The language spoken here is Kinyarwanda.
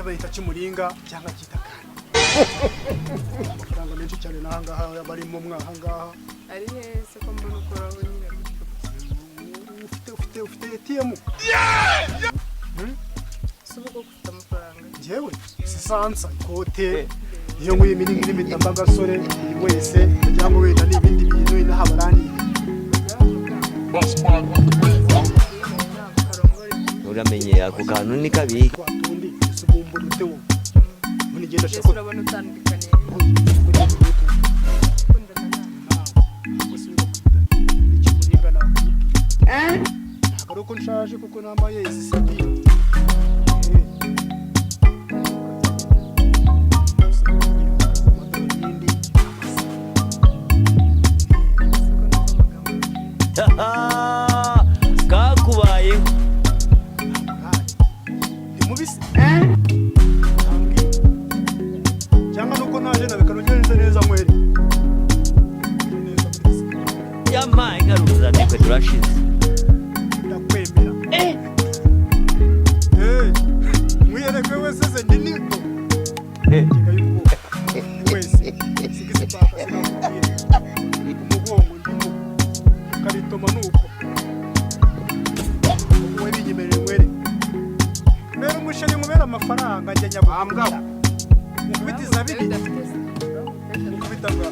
Bayita Kimuringa cyangwa cyita kane. Amafaranga menshi cyane n'ahangaha barimo mwahangaha. Ari hese ko mbona ukoraho nyine gutyo gusa? Ufite ATM? Si ubu koko ufite amafaranga? Njyewe sisansa ikote iyo nguye iminini n'imitamba agasore buri wese cyangwa wenda n'ibindi bintu inaha baraniye. Uramenye ako kantu ni kabi. Twa tundi ubumbura ute wowe muri ngenda Mbese shako. urabona utandukaniye ukundana nawe? Ikimuringa nakubwiye ntabwo ari uko nshaje kuko nambaye izi sidi. Amadarubindi. Ese ko numva amagambo? Kakubayeho. Ni mubisi tambwira cyangwa nuko naje nawe kanugenze neza mwere neza muri siporo. Yampaye ingaruza nitwe turashize. Ndakwemera. Eh, mwiyereke wese se ndi niko ingingo y'ubwoko wese sigisi paka sinakubwira umugongo ndimo karitoma nuko wowe binyemerere mwere mbere umusheri nkubera amafaranga njya nyabukunda mukubitiza Nawe bibiri udafite se? Mukubita bwa